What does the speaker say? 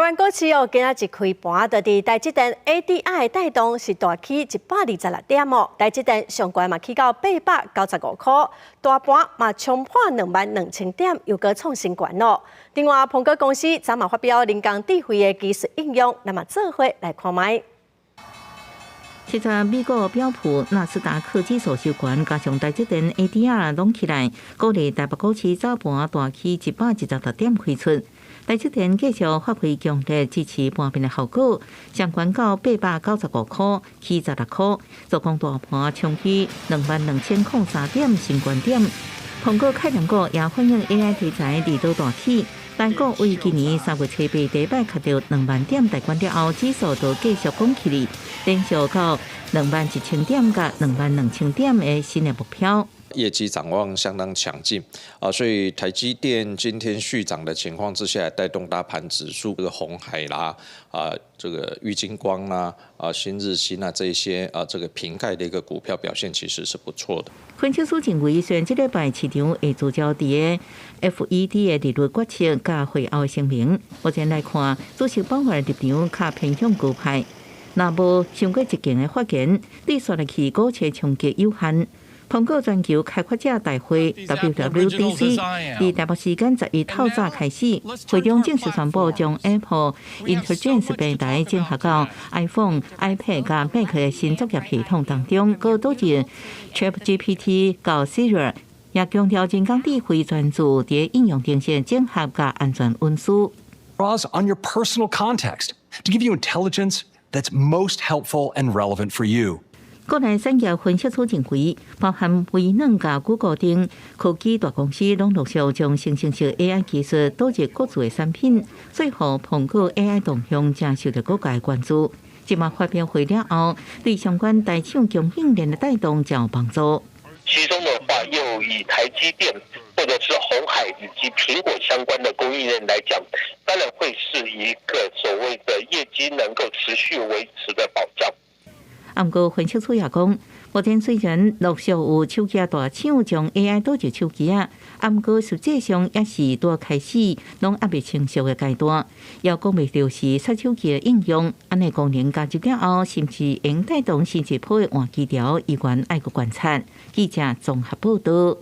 灣股市哦，今仔日開盤就佇台積電 ADR 帶動，是大起126點哦。台積電上懸嘛起到895塊，大盤嘛衝破22,000點，又閣創新懸咯。另外，蘋果公司昨嘛發表人工智慧的技術應用，咱嘛做伙來看覓。這陣美國標普納斯達克指數收懸，加上台積電 ADR 攏起來，鼓勵台北股市早盤大起126點開出。台積電繼續發揮強力支持盤面的效果，上懸到895塊，起16塊，做工大盤衝去22,003點新高點。蘋果概念股也反映 AI 題材利多大起，台股為今年3月初八第一擺敲著2萬點大關了後，指數就繼續攻起來，連續到21,000點佮22,000點的新的目標。業績展望相當強勁啊，所以台積電今天續漲的情況之下，帶動大盤指數，這個鴻海啦，啊，這個玉晶光啦，啊，新日興啊，這些啊，這個蘋概的一個股票表現其實是不錯的。分析師認為，雖然這禮拜市場會聚焦佇個 FED 的利率決策佮會後聲明，目前來看，主席鮑爾立場較偏向鷹派，若無傷過激進的發言，對紲落去股市衝擊有限。蘋果全球開發者大會 WWDC 佇台北時間11透早開始，會中正式宣布將 Apple Intelligence 平台整合到 iPhone、iPad 佮 Mac 的新作業系統當中，閣導入 ChatGPT 佮 Siri，也強調人工智慧專注佇應用程式整合佮安全隱私。 Draws on your personal context to give you intelligence that's most helpful and relevant for you. 國內產業分析師認為，包含微軟佮谷歌等科技大公司，攏陸續將生成式 AI 技術導入各自的產品，所以予蘋果 AI 動向誠受著各界關注。這馬發表會了後，對相關大廠供應鏈的帶動誠有幫助。其中的話，又以台積電或者是鴻海以及蘋果相關的供應鏈來講，當然會是一個所謂的業績能夠持續維持的保障。毋過分析師也講，目前雖然陸續有手機大廠將 AI 導入手機仔，毋過實際上猶是拄開始，攏猶未成熟的階段，猶講袂著是殺手級的應用，按呢功能加入了後，是毋是會帶動新一波的換機潮，依然愛閣觀察。記者綜合報道。